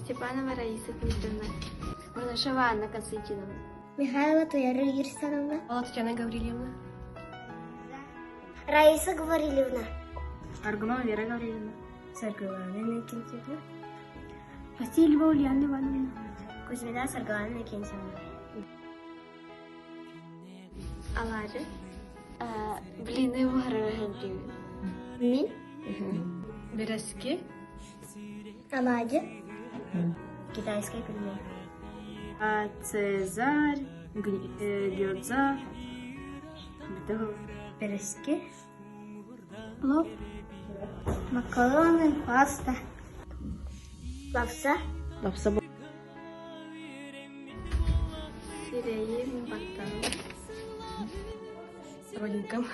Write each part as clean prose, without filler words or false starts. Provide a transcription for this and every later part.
Степанова Раиса Дмитриевна. Бурнашева Анна Константиновна. Михайлова Туяра Ерсановна. Татьяна Гаврильевна. Раиса Гаврильевна. Аргунова Вера Гаврильевна. Саргылана Иннокентьевна. Васильева Ульяна Ивановна. Кузьмина Саргылана Иннокентьевна. Алаадьы. Блины буһарар Мин. Бэрэски. Алаадьы. Китайская пельмень. Цезарь, гёдза, Бэрэски. Плов. Макароны, паста. Лапса. Лапса Сирэйим, баттаҕым. Родинкам.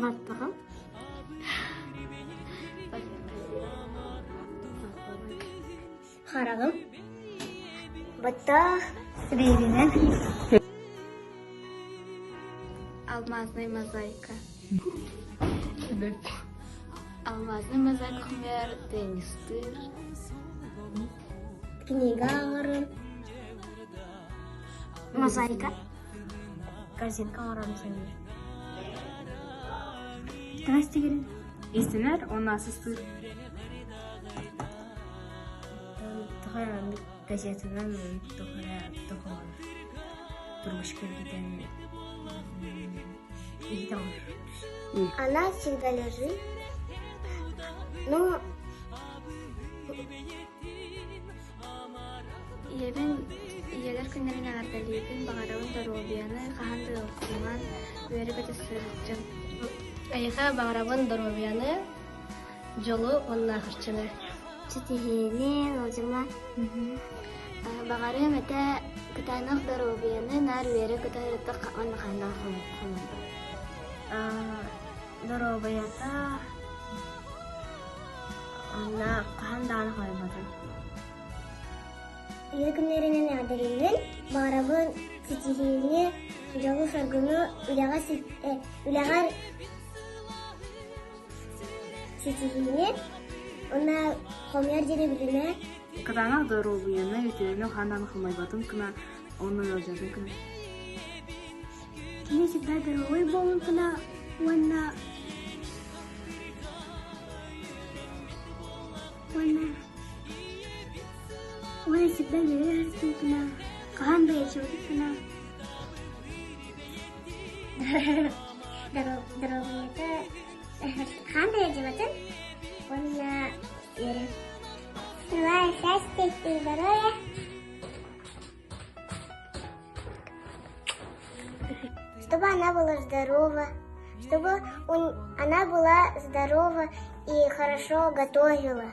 Баттаҕым. Хараҕым. Баттах. Сирэйбинэн. Алмазная мозаика. Алмазная мозаика хомер теннистыыр. Книга ааҕарым. Мозаика. Корзинка оҥорорун сөбүлүүр. Таҥас тигэрин. Иистэнэр уонна асыстыыр. Тоҕо эрэ газетанан тоҕо эрэ тоҕо трубочка кэтэн иһит оҥорор. Она всегда лежит. Ну, Ийэбин ийэлэр күннэрин эҕэрдэлиибин, баҕарабын доруобуйаны, хаһан да ыалдьымаҥ, үөрэ-көтө сылдьыҥ. Эйиэхэ баҕарабын доруобуйаны, дьолу уонна харчыны. Ситиһиини, ыалдьыма. Баҕарыам этэ кытаанах доруобуйаны, наар үөрэ-көтө сырыттахха уонна хааннаах хомойбот. Доруобуйата Онно хаһан даҕаны хомойботум. Ийэ күннэринэн эҕэрдэлиибин, баҕарабын ситиһиини, дьолу-соргуну, үлэҕэ үлэҕэр ситиһиини уонна хомуйар диэни билимэ. Кытаанах доруобуйаны, үтүөнү хаһан даҕаны хомойботун гына, уонна ыалдьарын гына. Кини всегда здоровый буолун гына уонна уонна уонна всегда үөрэ сылдьыбытына, хаһан да ыалдьыбатахпына Доруобуйата хаһан да ыалдьыбатын уонна үөрэн. Желаю счастья и здоровья. Чтобы она была здорова, чтобы она была здорова и хорошо готовила.